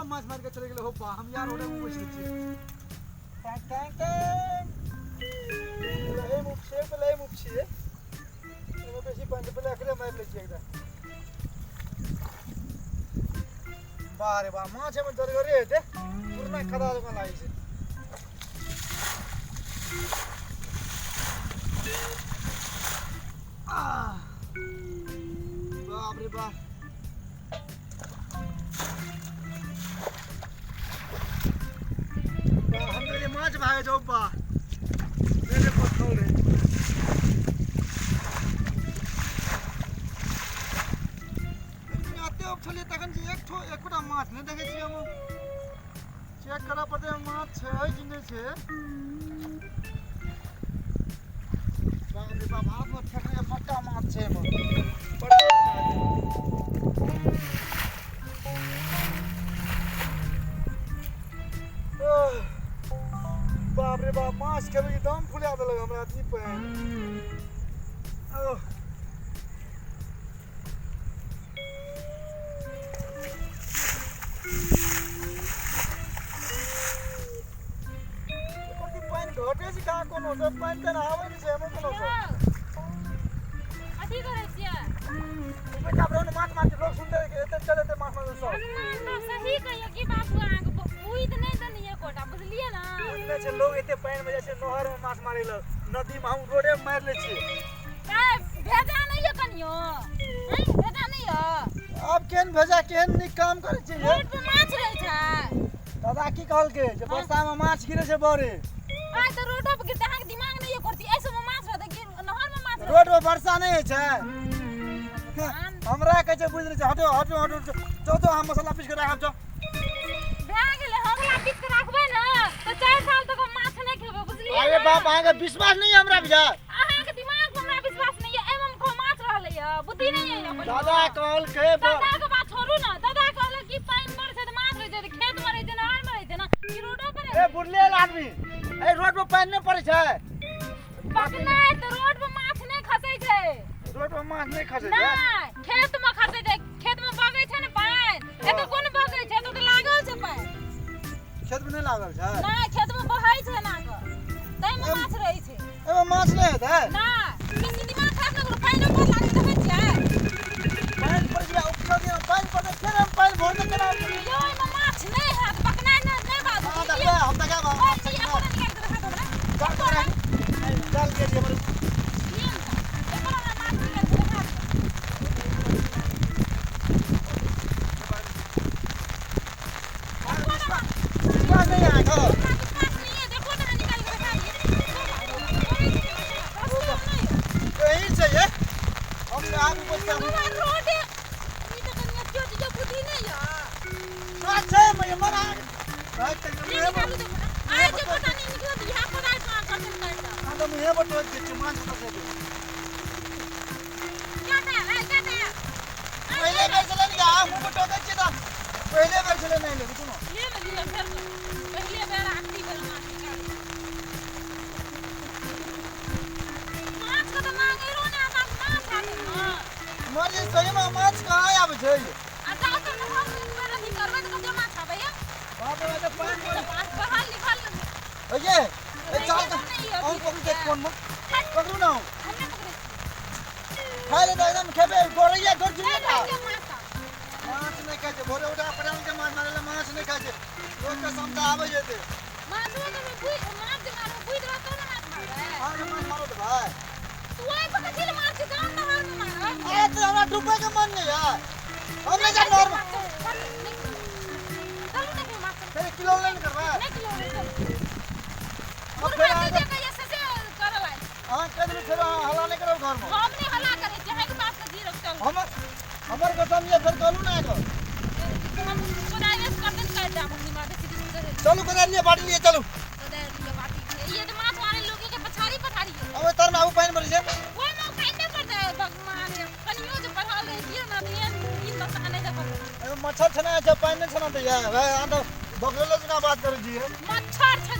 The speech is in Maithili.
सब माछ मारि के चलि गेलै। हो बा, हम यार रोडे में बैठल छियै। Tang Tang Tang. लहे मुख छियै तऽ लहे मुख छियै। एहिमे बेसी पानि छै, पहिले एकरे मारि लै छियै एकटा। वाह रे वाह, माछ एहिमे जरगरे हेतै, पुरना खदा जकाँ लागै छै। आह, बाप रे बाप, हम कहलियै माछ भागै छौ। बा रे पत्थर रे, एते छलियै तखन जे एक ठो एकोटा माछ नहि देखै छियै। हम चेक करऽ पड़तै माछ छै कि नहि छै। बाप रे बाप, हाथमे ठेकने बड़का माछ छै एहिमे। बाप रे बाप, माछ खेबै दम फुला देलक हमरा एतनी पानि। पानि घटे छै कहाँ? कोनो सब पानि तऽ आबै नहि छै एमे कोनो सब। कथी करै छियै? बेटा ब्रो, माछ मार के लोग सुनते एते चलेते माछ मार सब। सही कहियो कि बाबू, अहाँके बुझि नहि देनी एकोटा, बुझलियै ने? बुझने छै लोग एते पानि मे जाइ छै नहर मे माछ मारै लए, नदी मे। हम रोडे मे मारि लै छियै। भेजा नहि यऽ कनियो? भेजा नहि यऽ? आब केहन भेजा, केहन नीक काम करै छै। रोड पर माछ रहै छै। दादा की कहलकै जे वर्षा मे माछ गिरै छै बड़े। आइ तऽ रोडो पर गिरतै? अहाँके दिमाग नहि यऽ करती? एहि सबमे माछ रहतै कि नहर मे माछ? रोड पर वर्षा नहि होइ छै। हमरा कहै छै बुझि नहि छै। हटो हटो हटो, चौ चौ, हम मसाला पीस के राखब, चौ। भए गेलै, हमरा पीस के राखबै ने तऽ 4 साल तक हम माछ नहि खेबै, बुझलियै? अरे बाप, अहाँके विश्वास नहीं हमरा बुझा? अहाँके दिमाग पर हमरा विश्वास नहीं है। एहिमे हम माछ रहलै यऽ, बुद्धि नहीं है। दादा कहलकै। दादा के बात छोड़ू ने। दादा कहलक कि पानि पड़ै छै तऽ माछ रहै छै, खेत मे रहै छै, नहर मे रहै छै ने, कि रोडो पर? ए बुढ़ले आदमी, ए रोड पर पानि नहि पड़ै छै। पकनाइ तऽ रोड पर माछ नहि खसै छै। रोड पर माछ नहि खसै छै? नहि, खेत मे खसै छै। खेत मे बगै छै ने पानि। एतऽ कोन बगै छै? एतऽ तऽ लागल छै पानि। खेत मे नहि लागल छै? नहि, खेत मे बहै छै एना कऽ, ताहिमे माछ रहै छै। एहिमे माछ नहि हेतै? नहि, बेसी दिमाग खराब नहि करू। पानिओ पर लागल देखै छियै? पानि पड़ै छै, उपलो दिन पानि पड़तै, फेर हम पानि भरतै केना? यौ, एहिमे माछ नहि हैत, पकनाइ नहि, नहि बाजू। हाँ, देखबै हम, देखब हम। चल चल गेलियै हमर। विश्वास नहीं आएगा? यही चाहिए हम आगू बच्चा छै मरा। मुँहे पर टोक दै छियै, माछ फँसै छै। पहिले बेर छलै ने, अहाँ मुँह पर टोकै छियै तऽ पहिले बेर छलै, नहि लेबै कोनो। पहिले बेर, आखिरी बेर माछ निकालू। माछ के तऽ मांगेरो ने आब माछ आबै ने। मर जे, सहीमे माछ कहाँ आबै छै? आ जाउ तऽ हम एक बेर अथी करबै तऽ कते माछ आबैया। बाप रे, तऽ पानि पड़ै। पढ़ल लिखल ये ए चाल तऽ हम पकड़ू छै कोन मे पकड़ू ना। हम नहि पकड़ै। खाय ले तऽ एकदम खेबै गोरैया गोर जुड़िए ना। माछ माछ नहि खाइ छै। भोरे उठा पड़ल के माछ मारै लए माछ नहि खाइ छै। लोकके समता आबै जेतै। माछो के बुझ, माछ जे मारबै बुझि रहतौ ने माछ मारबै। अहाँके माछ मारो तऽ भाय। तू ओहि पर कथी लए मार छै? जाउ नहर मे मारब। अरे तऽ हमरा डूबै के मन नहि है, हम नहि जाब नहर मे। चलू ने माछ। फेर किलो नहि करबै? नहि किलो नहि, चलू। अब फेर अहाँके अहाँ कहि देबै, फेर अहाँ हल्ला नहि करब घरमे। हम नहि हल्ला करै छी, अहाँके बाप के जी रख, चलू। हमर हमर कसम ये, फेर कहलू ना एगो। हम कोदारि से करतै काटि देब हम बेसी। चलू, कोदारि लिए, बाटी लिए, चलू। कोदारि लिए, बाटी लिए। ये तऽ माछ मारै लोक के पछाड़ी पछाड़ी। अब तर में आबू, पानि भरै छै। ओहिमे पानि नहि पड़तै भगवान। कनियो जे पढ़ल रहितियै ने तऽ एहन ई दशा नहि देखल। एहिमे मच्छर छना छै, पानि नहि छना दैया। भाय, अहाँ तऽ बकलेलो जकाँ बात करै छियै। मच्छर छै